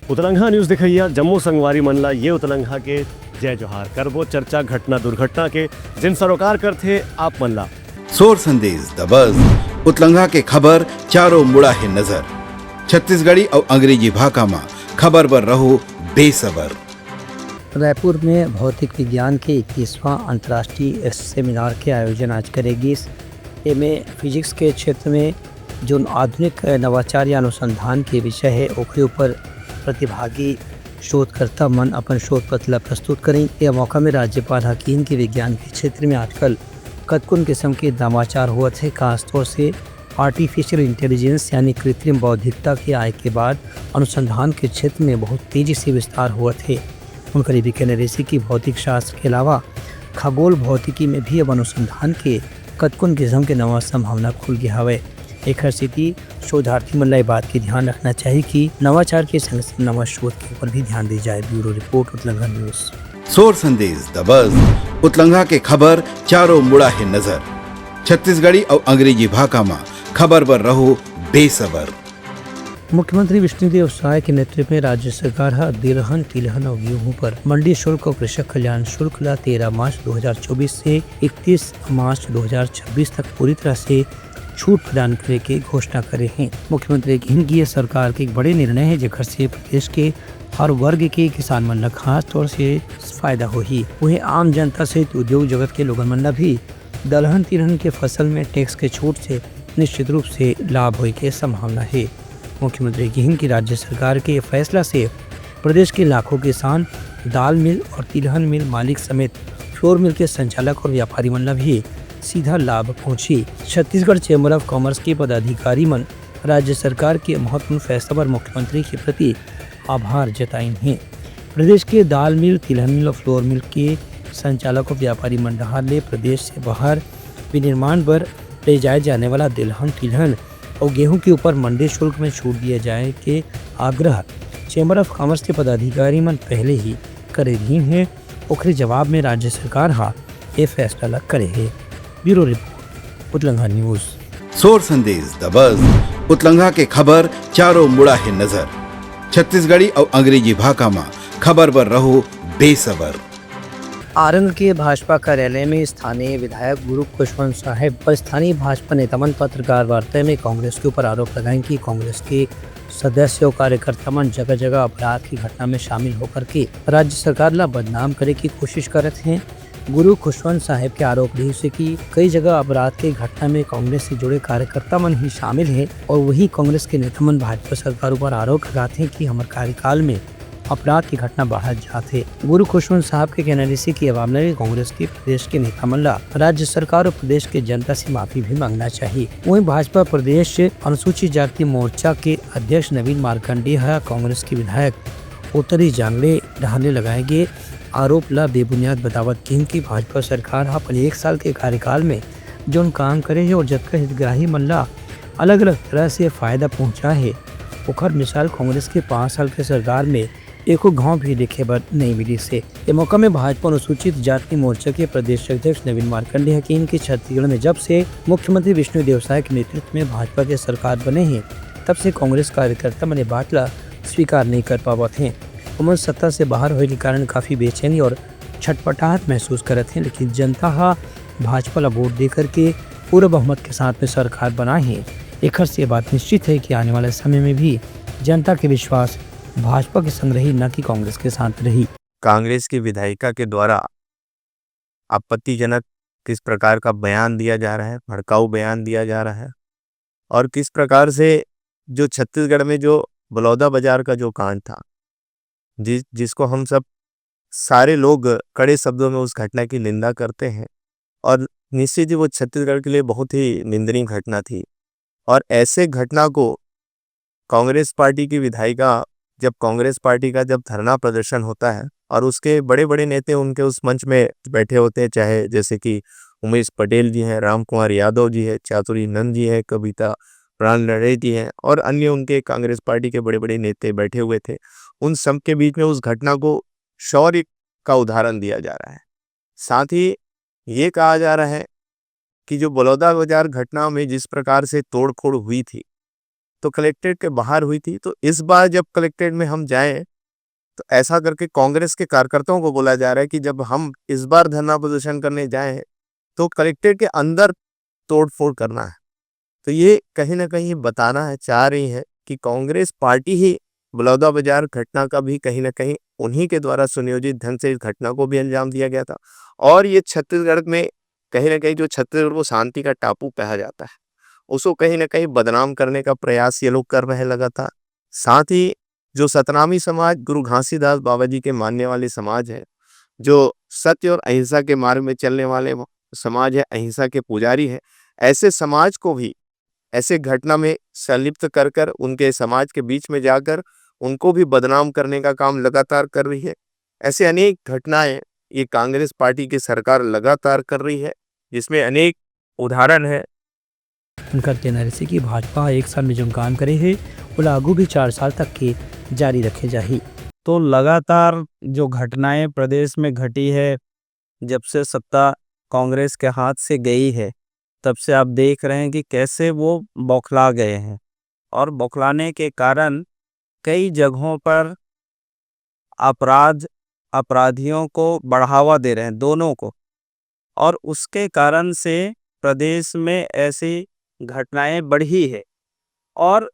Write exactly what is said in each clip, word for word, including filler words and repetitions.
उतलंघा news देखइया जम्मो संगवारी मन ला ये उतलंघा के जय जोहार। करबो चर्चा घटना दुर्घटना के, जेन सरोकार करथे आप मन ला। सोर संदेश दबस, उतलंघा के खबर चारों मुड़ा हे नजर। छत्तीसगढ़ी अउ अंग्रेजी भाखा म खबर बर रहो बेसबर। रायपुर में भौतिक विज्ञान के इक्कीसवाँ अंतर्राष्ट्रीय सेमिनार के आयोजन आज करे गिस। एमे फिजिक्स के क्षेत्र में जोन आधुनिक नवाचार या अनुसंधान के विषय हे, ओकरे ऊपर प्रतिभागी शोधकर्ता मन अपन शोध पत्र ला प्रस्तुत करिन। यह मौका में राज्यपाल ह किहिन कि विज्ञान के क्षेत्र में आजकल कतकोन किस्म के नवाचार होवत हे, खासतौर से आर्टिफिशियल इंटेलिजेंस यानी कृत्रिम बौद्धिकता के आय के बाद अनुसंधान के क्षेत्र में बहुत तेजी से विस्तार होवत हे। उनकर ये भी कहना रहिसे कि भौतिक शास्त्र के अलावा खगोल भौतिकी में भी अब अनुसंधान के कतकोन किस्म के नवा संभावना खुल गे हवय। एखर सेती शोधार्थी मन ला ये बात के ध्यान रखना चाही कि नवाचार के संग संग नवा शोध के ऊपर भी ध्यान दी जाए। Bureau report, Utlangha news. सोर संदेश दबस, उतलंघा के खबर चारों मुड़ा हे नजर। छत्तीसगढ़ी अउ अंग्रेजी भाखा म खबर बर रहो बेसबर। मुख्यमंत्री विष्णुदेव साय के नेतृत्व में राज्य सरकार ह दलहन, तिलहन अउ गेहूं पर मंडी शुल्क अउ कृषक कल्याण शुल्क ला तेरह मार्च दो हज़ार चौबीस से इकतीस मार्च दो हज़ार छब्बीस तक पूरी तरह से छूट प्रदान करे के घोषणा करे हे। मुख्यमंत्री किहिन कि ये सरकार के एक बड़े निर्णय हे, जेकर से प्रदेश के हर वर्ग के किसान मन ला खास तौर से फायदा होही। वहीं आम जनता सहित उद्योग जगत के लोगन मन ला भी दलहन तिलहन के फसल में टैक्स के छूट से निश्चित रूप से लाभ होए के संभावना हे। मुख्यमंत्री किहिन कि राज्य सरकार के फैसला से प्रदेश के लाखों किसान, दाल मिल और तिलहन मिल मालिक समेत फ्लोर मिल के संचालक और व्यापारी मन ला भी सीधा लाभ पहुंची। छत्तीसगढ़ चैम्बर ऑफ कॉमर्स के पदाधिकारी मन राज्य सरकार के महत्वपूर्ण फैसला पर मुख्यमंत्री के प्रति आभार जताइन हे। प्रदेश के दाल मिल, तिलहन मिल और फ्लोर मिल के संचालक और व्यापारी मन डहार ले प्रदेश से बाहर विनिर्माण बर ले जाए जाने वाला दलहन, तिलहन और गेहूं के ऊपर मंडी शुल्क में छूट दिए जाए के आग्रह चैम्बर ऑफ कॉमर्स के पदाधिकारी मन पहले ही करे रहिन हे। ओखरे जवाब में राज्य सरकार ह ये फैसला ला करे हे। Bureau report, Utlangha news. सोर संदेश दबस, उतलंघा के खबर चारों मुड़ा हे नजर। छत्तीसगढ़ी अउ अंग्रेजी भाखा म खबर बर रहो बेसबर। आरंग के भाजपा कार्यालय में स्थानीय विधायक गुरु खुशवंत साहेब और स्थानीय भाजपा नेता मन पत्रकार वार्ता में कांग्रेस के ऊपर आरोप लगाए कि कांग्रेस के सदस्य और कार्यकर्ता मन जगह जगह अपराध की घटना में शामिल होकर के राज्य सरकार ला बदनाम करे की कोशिश करत हैं। गुरु खुशवंत साहेब के आरोप रहिस हे कि कई जगह अपराध के घटना में कांग्रेस से जुड़े कार्यकर्ता मन ही शामिल हैं और वही कांग्रेस के नेता मन भाजपा सरकार ऊपर आरोप लगाते हैं कि हमर कार्यकाल में अपराध की घटना बढ़त जात हे। गुरु खुशवंत साहब के कहना रहिस हे कि अब आमने कांग्रेस के प्रदेश के नेता मन ला राज्य सरकार और प्रदेश के जनता से माफी भी मांगना चाहिए। वहीं भाजपा प्रदेश अनुसूचित जाति मोर्चा के अध्यक्ष नवीन मार्कंडेय ह कांग्रेस के विधायक उत्तरी जांगले डहार ले लगाए गे आरोप ला बेबुनियाद बतावत किहिन कि भाजपा सरकार ह अपन एक साल के कार्यकाल में जोन काम करे हे और जतका हितग्राही मन ला अलग-अलग तरह से फायदा पहुंचाए हे, ओखर मिसाल कांग्रेस के पाँच साल के सरकार में एको घांव भी देखे बर नइ मिलिस हे। ए मौका में भाजपा अनुसूचित जाति मोर्चा के प्रदेश अध्यक्ष नवीन मार्कंडेय ह किहिन कि छत्तीसगढ़ में जब से मुख्यमंत्री विष्णुदेव साय के नेतृत्व में भाजपा के सरकार बने हे, तब से कांग्रेस कार्यकर्ता मन ए बात ला स्वीकार नइ कर पावत हें। ओमन सत्ता से बाहर होए के कारण काफी बेचैनी और छटपटाहट महसूस करत हें, लेकिन जनता ह भाजपा ला वोट दे करके पूरा बहुमत के साथ में सरकार बनाए हे। एखर से ये बात निश्चित हे कि आने वाले समय में भी जनता के विश्वास भाजपा के संग रही, न कि कांग्रेस के साथ रही। कांग्रेस की विधायिका के द्वारा आपत्तिजनक किस प्रकार का बयान दिया जा रहा है, भड़काऊ बयान दिया जा रहा है और किस प्रकार से जो छत्तीसगढ़ में जो बलौदा बाजार का जो कांड था, जिस जिसको हम सब सारे लोग कड़े शब्दों में उस घटना की निंदा करते हैं और निश्चित ही वो छत्तीसगढ़ के लिए बहुत ही निंदनीय घटना थी। और ऐसे घटना को कांग्रेस पार्टी की विधायिका, जब कांग्रेस पार्टी का जब धरना प्रदर्शन होता है और उसके बड़े बड़े नेता उनके उस मंच में बैठे होते हैं, चाहे जैसे कि उमेश पटेल जी हैं, राम कुमार यादव जी है, चातुरी नंद जी है, कविता प्राण लड़े जी हैं और अन्य उनके कांग्रेस पार्टी के बड़े बड़े नेता बैठे हुए थे, उन सब के बीच में उस घटना को शौर्य का उदाहरण दिया जा रहा है। साथ ही ये कहा जा रहा है कि जो बलौदा बाजार घटना में जिस प्रकार से तोड़फोड़ हुई थी, तो कलेक्ट्रेट के बाहर हुई थी। तो इस बार जब कलेक्ट्रेट में हम जाए, तो ऐसा करके कांग्रेस के कार्यकर्ताओं को बोला जा रहा है कि जब हम इस बार धरना प्रदर्शन करने जाए, तो कलेक्ट्रेट के अंदर तोड़फोड़ करना है। तो ये कहीं ना कहीं बताना है, चाह रही है कि कांग्रेस पार्टी ही बलौदाबाजार घटना का भी कहीं ना कहीं उन्हीं के द्वारा सुनियोजित ढंग से इस घटना को भी अंजाम दिया गया था। और ये छत्तीसगढ़ में कहीं ना कहीं, जो छत्तीसगढ़ को शांति का टापू कहा जाता है, उसको कहीं ना कहीं बदनाम करने का प्रयास ये लोग कर रहे हैं लगातार। साथ ही जो सतनामी समाज, गुरु घासीदास बाबा जी के मानने वाले समाज है, जो सत्य और अहिंसा के मार्ग में चलने वाले समाज है, अहिंसा के पुजारी है, ऐसे समाज को भी ऐसे घटना में संलिप्त कर कर, उनके समाज के बीच में जाकर उनको भी बदनाम करने का काम लगातार कर रही है। ऐसे अनेक घटनाएं ये कांग्रेस पार्टी की सरकार लगातार कर रही है, जिसमें अनेक उदाहरण है। उनका कहना रहिसे कि भाजपा एक साल में जो काम करे हे, ओला आगू भी चार साल तक के जारी रखे जाही। तो लगातार जो घटनाएं प्रदेश में घटी है, जब से सत्ता कांग्रेस के हाथ से गई है, तब से आप देख रहे हैं कि कैसे वो बौखला गए हैं और बौखलाने के कारण कई जगहों पर अपराध, अपराधियों को बढ़ावा दे रहे हैं, दोनों को, और उसके कारण से प्रदेश में ऐसी घटनाएं बढ़ी है। और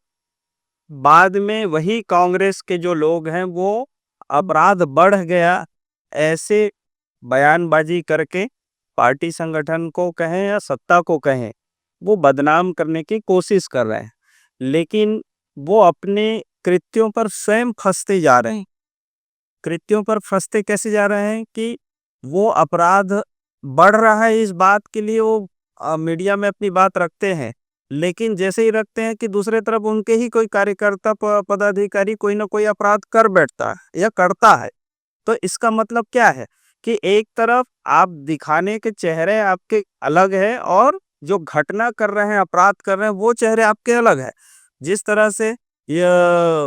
बाद में वही कांग्रेस के जो लोग हैं, वो अपराध बढ़ गया, ऐसे बयानबाजी करके पार्टी संगठन को कहें या सत्ता को कहें, वो बदनाम करने की कोशिश कर रहे हैं, लेकिन वो अपने कृत्यों पर स्वयं फंसते जा रहे हैं। कृत्यों पर फंसते कैसे जा रहे हैं कि वो अपराध बढ़ रहा है, इस बात के लिए वो, अ, मीडिया में अपनी बात रखते हैं, लेकिन जैसे ही रखते हैं कि दूसरे तरफ उनके ही कोई कार्यकर्ता, प-, पदाधिकारी कोई ना कोई अपराध कर बैठता है या करता है। तो इसका मतलब क्या है कि एक तरफ आप दिखाने के चेहरे आपके अलग है और जो घटना कर रहे हैं, अपराध कर रहे हैं, वो चेहरे आपके अलग है। जिस तरह से ये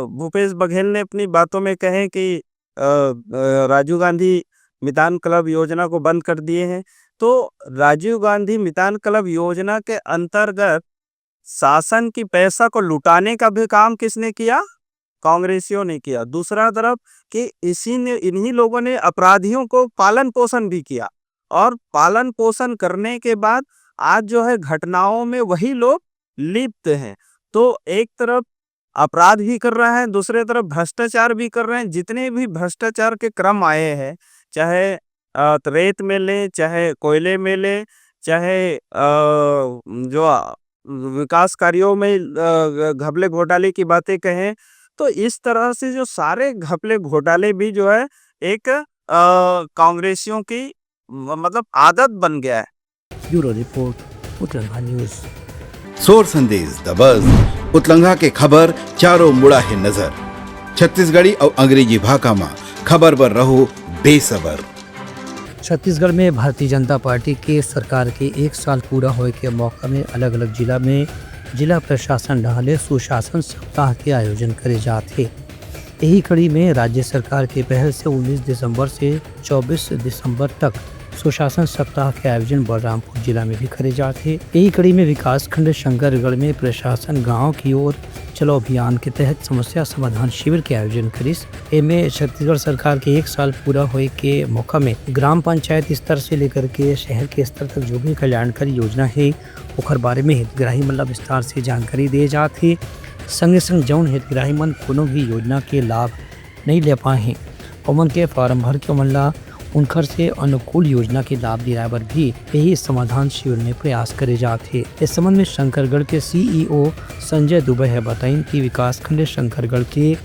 भूपेश बघेल ने अपनी बातों में कहे कि, अ, अ, राजीव गांधी मितान क्लब योजना को बंद कर दिए हैं, तो राजीव गांधी मितान क्लब योजना के अंतर्गत शासन की पैसा को लुटाने का भी काम किसने किया? कांग्रेसियों ने किया। दूसरा तरफ कि इसी ने, इन्हीं लोगों ने अपराधियों को पालन पोषण भी किया, और पालन पोषण करने के बाद आज जो है घटनाओं में वही लोग लिप्त हैं। तो एक तरफ अपराध भी कर रहे हैं, दूसरे तरफ भ्रष्टाचार भी कर रहे हैं। जितने भी भ्रष्टाचार के क्रम आए हैं, चाहे, अ, रेत में ले, चाहे कोयले में ले, चाहे, अ, जो, अ, विकास कार्यों में, अ, घपले घोटाले की बातें कहें, तो इस तरह से जो सारे घपले घोटाले भी जो है एक, अ, कांग्रेसियों की म-, मतलब आदत बन गया है। Bureau report, Utranga news. सोर संदेश द बज। उतलंगा के खबर चारों मुड़ा हे नजर। छत्तीसगढ़ी अउ अंग्रेजी भाखा म खबर बर रहो बेसबर। छत्तीसगढ़ में भारतीय जनता पार्टी के सरकार के एक साल पूरा होए के मौका में अलग-अलग जिला में जिला प्रशासन डहार ले सुशासन सप्ताह के आयोजन करे जात हे। यही कड़ी में राज्य सरकार के पहल से उन्नीस दिसंबर से चौबीस दिसंबर तक सुशासन सप्ताह के आयोजन बलरामपुर जिला में भी करे जात हे। यही कड़ी में विकासखंड शंकरगढ़ में प्रशासन गांव की ओर चलो अभियान के तहत समस्या समाधान शिविर के आयोजन करिस। एमे छत्तीसगढ़ सरकार के एक साल पूरा होए के मौका में ग्राम पंचायत स्तर से लेकर के शहर के स्तर तक जो भी कल्याणकारी योजना हे, ओखर बारे में हितग्राही मन ला विस्तार से जानकारी दिए जात हे। संगे संग जौन हितग्राही मन कोनो भी योजना के लाभ नहीं ले पाए हैं, ओमन के फार्म भर के ओमन ला उनखर से अनुकूल योजना के लाभ दिलाए बर भी यही समाधान शिविर में प्रयास करे जात हे। इस संबंध में शंकरगढ़ के सीईओ संजय दुबे ह बताइन कि विकासखंड शंकरगढ़ के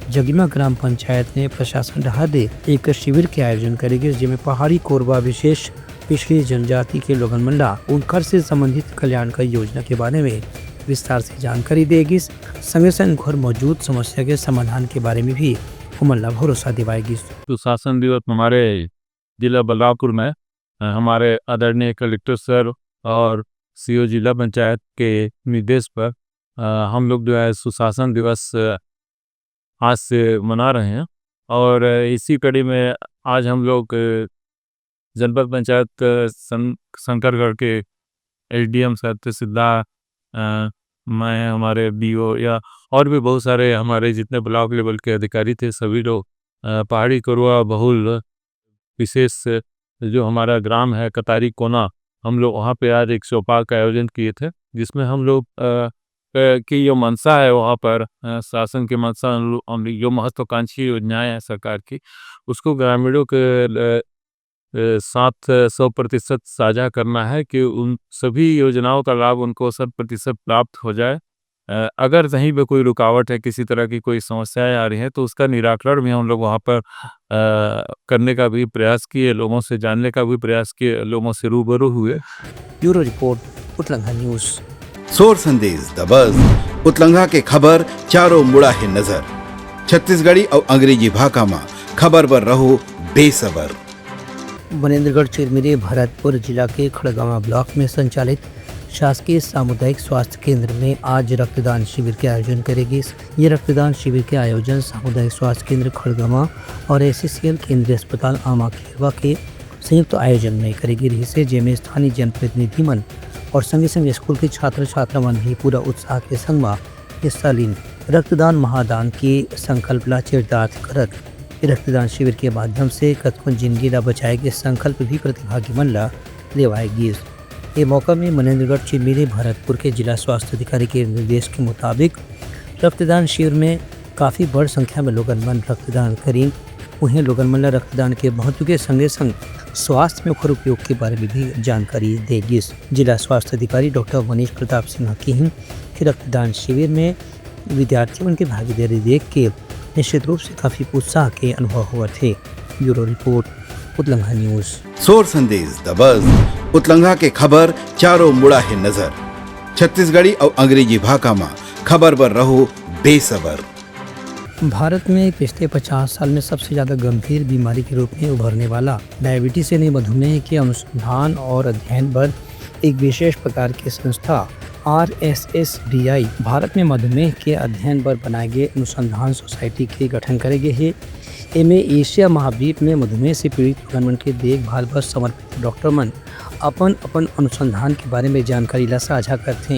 जगिमा ग्राम पंचायत ने प्रशासन डहार ले एक शिविर के आयोजन करे गिस, जेमे पहाड़ी कोरबा विशेष पिछड़ी जनजाति के लोगन मन ला उनखर से संबंधित कल्याणकारी योजना के बारे में विस्तार से जानकारी दे गिस। संगे संग घर मौजूद समस्या के समाधान के बारे में भी ओमन ला भरोसा दिवाए गिस। सुशासन दिवस हमारे जिला बलरामपुर में, अ, हमारे आदरणीय कलेक्टर सर और सीईओ जिला पंचायत के निर्देश पर, अ, हम लोग जो है सुशासन दिवस, अ, आज से मना रहे हैं। और, अ, इसी कड़ी में आज हम लोग, अ, जनपद पंचायत, अ, सन-, शंकरगढ़ के एसडीएम सर, तहसीलदार, अ, मैं, हमारे बीओ या और भी बहुत सारे हमारे जितने ब्लॉक लेवल के अधिकारी थे, सभी लोग, अ, पहाड़ी करुआ बहुल विशेष जो हमारा ग्राम है कतारी कोना, हम लोग वहाँ पे आज एक चौपाल का आयोजन किए थे, जिसमें हम लोग, अ, अ, की जो मंशा है वहाँ पर, अ, शासन की मंशा, हम लोग, हम जो महत्वाकांक्षी योजनाएं हैं सरकार की, उसको ग्रामीणों के, अ, अ, साथ सौ प्रतिशत साझा करना है कि उन सभी योजनाओं का लाभ उनको शत प्रतिशत प्राप्त हो जाए। अ, अगर कहीं पे कोई रुकावट है, किसी तरह की कोई समस्याएं आ रही हैं, तो उसका निराकरण भी हम लोग वहाँ पर, अ, करने का भी प्रयास किए, लोगों से जानने का भी प्रयास किए, लोगों से रूबरू हुए। Bureau report, Utlangha news. सोर संदेश दबस, उतलंघा के खबर चारों मुड़ा है नजर। छत्तीसगढ़ी और अंग्रेजी भाखा मा खबर बर रहो बेसबर। मनेन्द्रगढ़ चिरमिरी भरतपुर जिला के खड़गवां ब्लॉक में संचालित शासकीय सामुदायिक स्वास्थ्य केंद्र में आज रक्तदान शिविर के आयोजन करे गिस। ये रक्तदान शिविर के आयोजन सामुदायिक स्वास्थ्य केंद्र खड़गवां और एससीसीएल केंद्रीय अस्पताल आमा खेरवा के संयुक्त आयोजन में करे गे रिहिस हे, जेमे स्थानीय जनप्रतिनिधि मन और संगे संगे स्कूल के छात्र छात्रा मन भी पूरा उत्साह के संग म हिस्सा लीन। रक्तदान महादान के संकल्प ला चरितार्थ करत रक्तदान शिविर के माध्यम से कतको जिंदगी ला बचाए के संकल्प भी प्रतिभागी मन ला लेवाए गिस। ये मौका में मनेन्द्रगढ़ चिरमिरी भरतपुर के जिला स्वास्थ्य अधिकारी के निर्देश के मुताबिक रक्तदान शिविर में काफी बड़ संख्या में लोगन मन रक्तदान करीन। उहें लोगन मन ला रक्तदान के महत्व के संगे संग स्वास्थ्य में ओखर उपयोग के बारे में भी जानकारी दे गिस। जिला स्वास्थ्य अधिकारी डॉक्टर मनीष प्रताप सिंह किहिन कि रक्तदान शिविर में विद्यार्थी मन के भागीदारी देख के निश्चित रूप से काफी उत्साह के अनुभव होवत हे। Bureau report, Utlangha news. सोर संदेश दबस, उतलंघा के खबर चारों मुड़ा है नजर। छत्तीसगढ़ी और अंग्रेजी भाखा मा खबर बर रहो बेसबर। भारत में पिछले पचास साल में सबसे ज्यादा गंभीर बीमारी के रूप में उभरने वाला डायबिटीज यानी मधुमेह के अनुसंधान और अध्ययन पर एक विशेष प्रकार के संस्था R S S D I Bharat में मधुमेह के अध्ययन पर बनाए गए अनुसंधान सोसाइटी के गठन करे गए हे। एमे एशिया महाद्वीप में मधुमेह से पीड़ित लोगन मन के देखभाल पर समर्पित डॉक्टर मन अपन अपन अनुसंधान के बारे में जानकारी ला साझा करथे।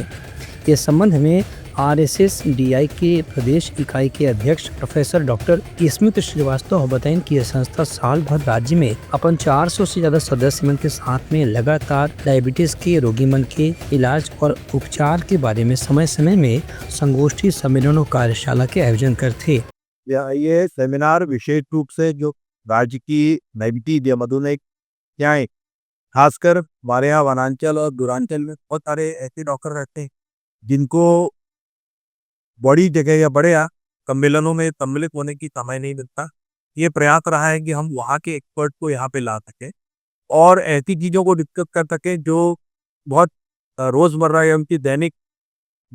ये संबंध में R S S D I के प्रदेश इकाई के अध्यक्ष प्रोफेसर डॉक्टर स्मित श्रीवास्तव ह बताइन कि यह संस्था साल भर राज्य में अपन चार सौ से ज्यादा सदस्य मन के साथ में लगातार डायबिटीज के रोगी मन के इलाज और उपचार के बारे में समय समय में संगोष्ठी, सम्मेलन और कार्यशाला के आयोजन करथे। यह, ये सेमिनार विशेष रूप से जो राज्य की डायबिटीज या मधुमेह क्रियाएं, खासकर हमारे यहाँ वनांचल और दूरांचल में बहुत सारे ऐसे डॉक्टर रहते हैं जिनको बड़ी जगह या बड़े, आ, सम्मेलनों में सम्मिलित होने की समय नहीं मिलता। ये प्रयास रहा है कि हम वहाँ के एक्सपर्ट को यहाँ पे ला सकें और ऐसी चीज़ों को डिस्कस कर सकें जो बहुत, अ, रोज़मर्रा या उनकी दैनिक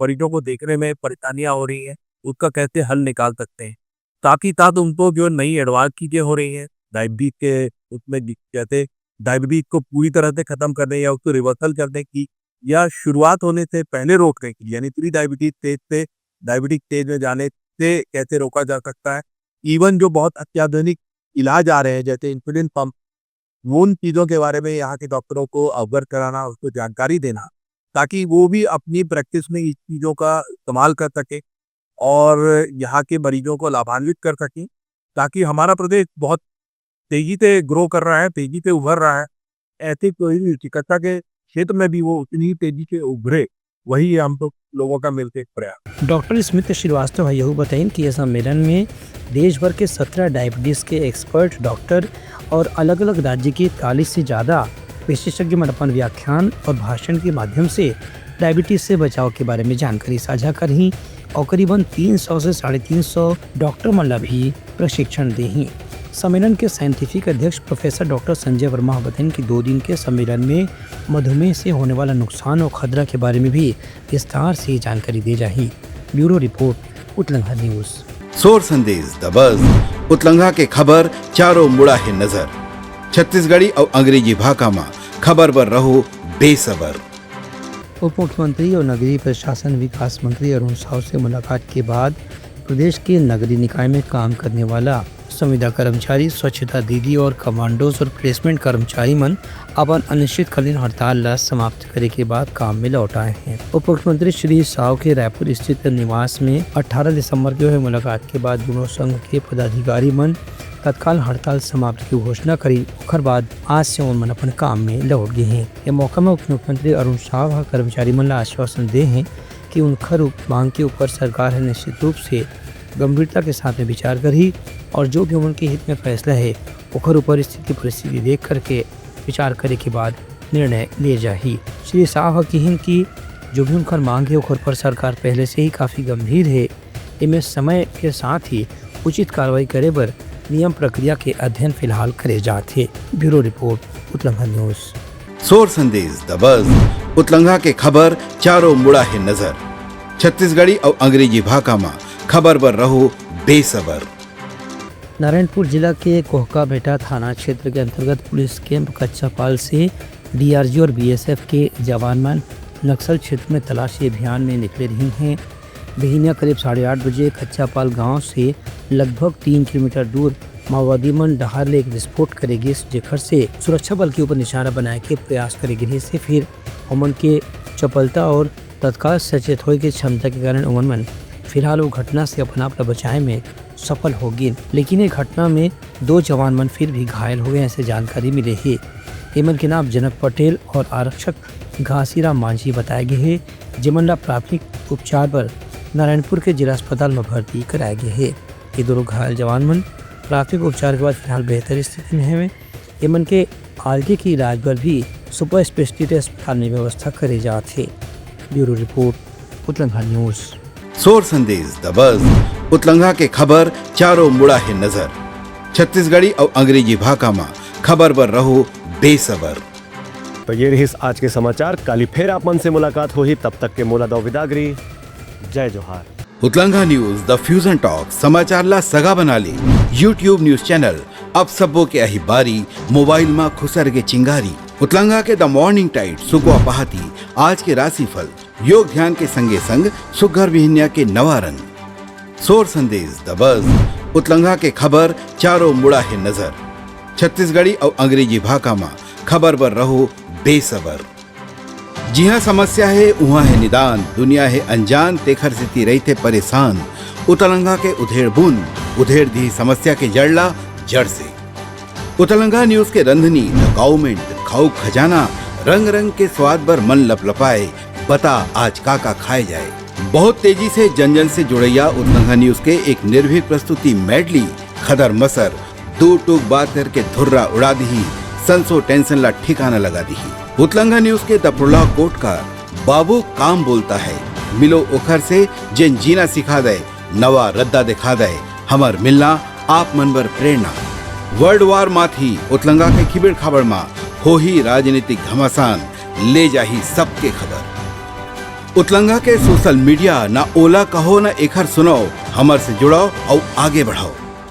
मरीजों को देखने में परेशानियाँ हो रही हैं, उसका कैसे हल निकाल सकते हैं। साथ ही साथ उनको जो नई एडवांस चीज़ें हो रही हैं डायबिटीज के, उसमें जि-, जैसे डायबिटीज को पूरी तरह से ख़त्म करने या उसको रिवर्सल करने की या शुरुआत होने से पहले रोकने की, यानी प्री डायबिटीज स्टेज से डायबिटिक स्टेज में जाने से कैसे रोका जा सकता है। इवन जो बहुत अत्याधुनिक इलाज आ रहे हैं जैसे इंसुलिन पंप, वो उन चीज़ों के बारे में यहाँ के डॉक्टरों को अवगत कराना, उसको जानकारी देना, ताकि वो भी अपनी प्रैक्टिस में इस चीज़ों का इस्तेमाल कर सकें और यहाँ के मरीजों को लाभान्वित कर सकें, ताकि हमारा प्रदेश बहुत तेज़ी से ग्रो कर रहा है, तेज़ी से उभर रहा है। ऐसे कोई भी चिकित्सा के क्षेत्र में भी वो उतनी ही तेज़ी से उभरे, वही हम तो लोगों का मिलके एक प्रयास। डॉक्टर स्मित श्रीवास्तव ह यहू बताइन कि यह सम्मेलन में देश भर के सत्रह डायबिटीज के एक्सपर्ट डॉक्टर और अलग-अलग राज्य के चालीस से ज्यादा विशेषज्ञ मन अपन व्याख्यान और भाषण के माध्यम से डायबिटीज से बचाव के बारे में जानकारी साझा करही और करीबन तीन सौ से साढ़े तीन सौ डॉक्टर मन ला भी प्रशिक्षण देही। सम्मेलन के साइंटिफिक अध्यक्ष प्रोफेसर डॉक्टर संजय वर्मा ह बताइन कि दो दिन के सम्मेलन में मधुमेह से होने वाला नुकसान और खतरा के बारे में भी विस्तार से जानकारी दे जाही। Bureau report, Utlangha news. सोर संदेश दबस, उतलंघा के खबर चारों मुड़ा है नजर। छत्तीसगढ़ी और अंग्रेजी भाखा मा खबर बर रहो बेसबर। उप मुख्यमंत्री और नगरीय प्रशासन विकास मंत्री अरुण साव से मुलाकात के बाद प्रदेश के नगरीय निकाय में काम करने वाला संविदा कर्मचारी, स्वच्छता दीदी और कमांडोज और प्लेसमेंट कर्मचारी मन अपन अनिश्चितकालीन हड़ताल ला समाप्त करे के बाद काम में लौट आए हैं। उप मुख्यमंत्री श्री साव के रायपुर स्थित निवास में अठारह दिसंबर के हुए मुलाकात के बाद दोनों संघ के पदाधिकारी मन तत्काल हड़ताल समाप्त की घोषणा करी। ओकर बाद आज से ओमन अपन काम में लौट गए हैं। ये मौका में उप मुख्यमंत्री अरुण साव ह कर्मचारी मन ला आश्वासन दे हैं कि उनकर उप-, मांग के ऊपर सरकार ह निश्चित रूप से गंभीरता के साथ में विचार करही और जो भी उमन के हित में फैसला है, ओकर ऊपर स्थिति परिस्थिति देख करके विचार करे के बाद निर्णय लिए जाही। श्री साव ह किहिन कि जो भी उनकर मांग है, ओकर पर सरकार पहले से ही काफी गंभीर है। इमे समय के साथ ही उचित कार्रवाई करे बर नियम प्रक्रिया के अध्ययन फिलहाल करे जात हे। Bureau report, Utlangha news. सोर संदेश द बज, उतलंघा के खबर चारों मुड़ा हे नजर। छत्तीसगढ़ी अउ अंग्रेजी भाखा म खबर बर रहो बेसबर। नारायणपुर जिला के कोहकाबेटा थाना क्षेत्र के अंतर्गत पुलिस कैंप कच्चापाल से डीआरजी और बीएसएफ के जवान मन नक्सल क्षेत्र में तलाशी अभियान में निकले रही हैं। बिहिनिया करीब साढ़े आठ बजे कच्चापाल गांव से लगभग तीन किलोमीटर दूर माओवादी मन डहार ले एक विस्फोट करे गिस, जेखर से सुरक्षा बल के ऊपर निशाना बनाए के प्रयास करे गिस। से फिर ओमन के चपलता और तत्काल सचेत होए के क्षमता के कारण ओमन मन फिलहाल वो घटना से अपन आप ला बचाए में सफल हो गिन। लेकिन ये घटना में दो जवान मन फिर भी घायल हो गए, ऐसे जानकारी मिले हे। एमन के नाम जनक पटेल और आरक्षक घासीराम मांझी बताए गए हे, जेमन ला प्राथमिक उपचार बर नारायणपुर के जिला अस्पताल में भर्ती कराए गए हे। ये दोनों घायल जवान मन प्राथमिक उपचार के बाद फिलहाल बेहतर स्थिति में हवे। एमन के आगे के इलाज बर भी सुपर स्पेशलिटी अस्पताल में व्यवस्था करे जात हे। Bureau report, Utlangha news. सोर संदेश द बज, उतलंघा के खबर चारों मुड़ा हे नजर। छत्तीसगढ़ी अउ अंग्रेजी भाखा म खबर बर रहो बेसबर। तो ये रहिस आज के समाचार। काली फेर आप मन से मुलाकात होही, तब तक के मोला दो विदागरी। जय जोहार। उतलंघा न्यूज, द फ्यूजन टॉक, समाचार ला सगा बना ले। YouTube न्यूज चैनल, अब सबो के आही बारी, मोबाइल मा खुसर के चिंगारी। उतलंघा के द मॉर्निंग टाइड, सुकवा पहाती, आज के राशिफल, योग ध्यान के संगे संग सुग्घर बिहनिया के नवा रंग। सोर संदेश, द बज, उतलंघा के खबर, चारों मुड़ा हे नजर। छत्तीसगढ़ी अउ अंग्रेजी भाखा मा खबर बर रहो बेसबर। जिहाँ समस्या हे, उहाँ हे निदान। दुनिया हे अनजान, तेखर सेती रहिथे परेशान। उतलंघा के उधेड़ बुन, उधेड़ दिही समस्या के जड़ ला जड़ से। उतलंघा न्यूज के रंधनी, द काउमेंट, खाऊ खजाना, रंग रंग के स्वाद बर मन लपलपाए। बता आज का का खाए जाए। बहुत तेजी से जन जन से जुड़ैया उतलंघा न्यूज के एक निर्भीक प्रस्तुति मेडली, खदर मसर, दू टूक बात करके धुर्रा उड़ा दिही, संसो टेंशन ला ठिकाना लगा दिही। उतलंघा न्यूज के द प्रोलॉग कोट का बाबू काम बोलता है, मिलो ओखर से जेन जीना सिखा दे, नवा रद्दा दिखा दे, हमर मिलना आप मन बर प्रेरणा। वर्ल्ड वार माथी उतलंघा के खिबेड़ खाबड़ मा होही राजनीतिक घमासान, ले जाही सबके खबर। उतलंघा के सोशल मीडिया, ना ओला कहो ना एखर सुनाओ, हमर से जुड़ाओ अउ आगे बढ़ाओ।